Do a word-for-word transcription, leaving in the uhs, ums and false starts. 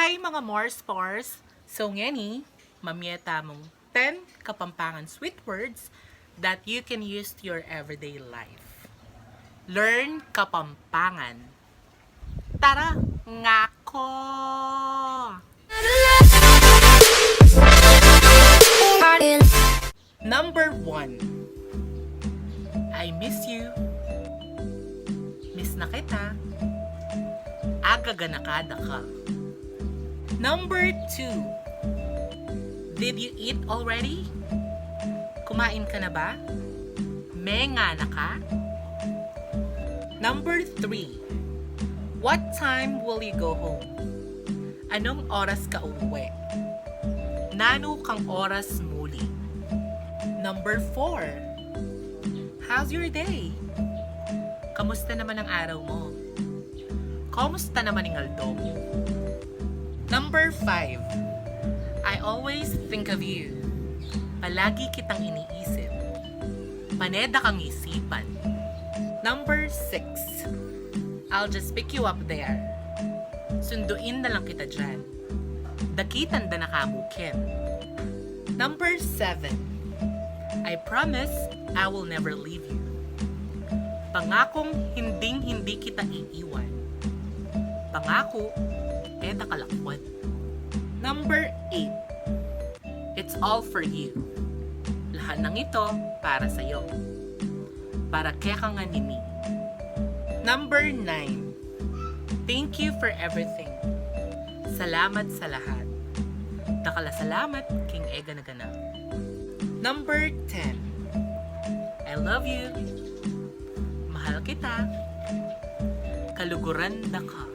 Hi, mga Morse Pars. So, ngeni, mamie tamung ten Kapampangan sweet words that you can use to your everyday life. Learn Kapampangan. Tara, ngako! Number one, I miss you. Miss na kita. Agaganaka daka. Number two, did you eat already? Kumain ka na ba? Menga na ka? Number three, what time will you go home? Anong oras ka uuwi? Nanu kang oras muli? Number four, how's your day? Kamusta naman ang araw mo? Kamusta naman ang aldo mo? Number five, I always think of you. Palagi kitang iniisip. Pane da kang isipan. Number six, I'll just pick you up there. Sunduin na lang kita diyan. Dakitan da na ka mu ken. Number seven, I promise I will never leave you. Pangakung hinding-hindi kita iiwan. Pangaku, e da ka lakwan. Number eight, it's all for you. Lahat ng ito para sa'yo. Para keka ngan ini. Number nine, thank you for everything. Salamat sa lahat. Dakal a salamat king e gana-gana. Number ten, I love you. Mahal kita. Kaluguran da ka.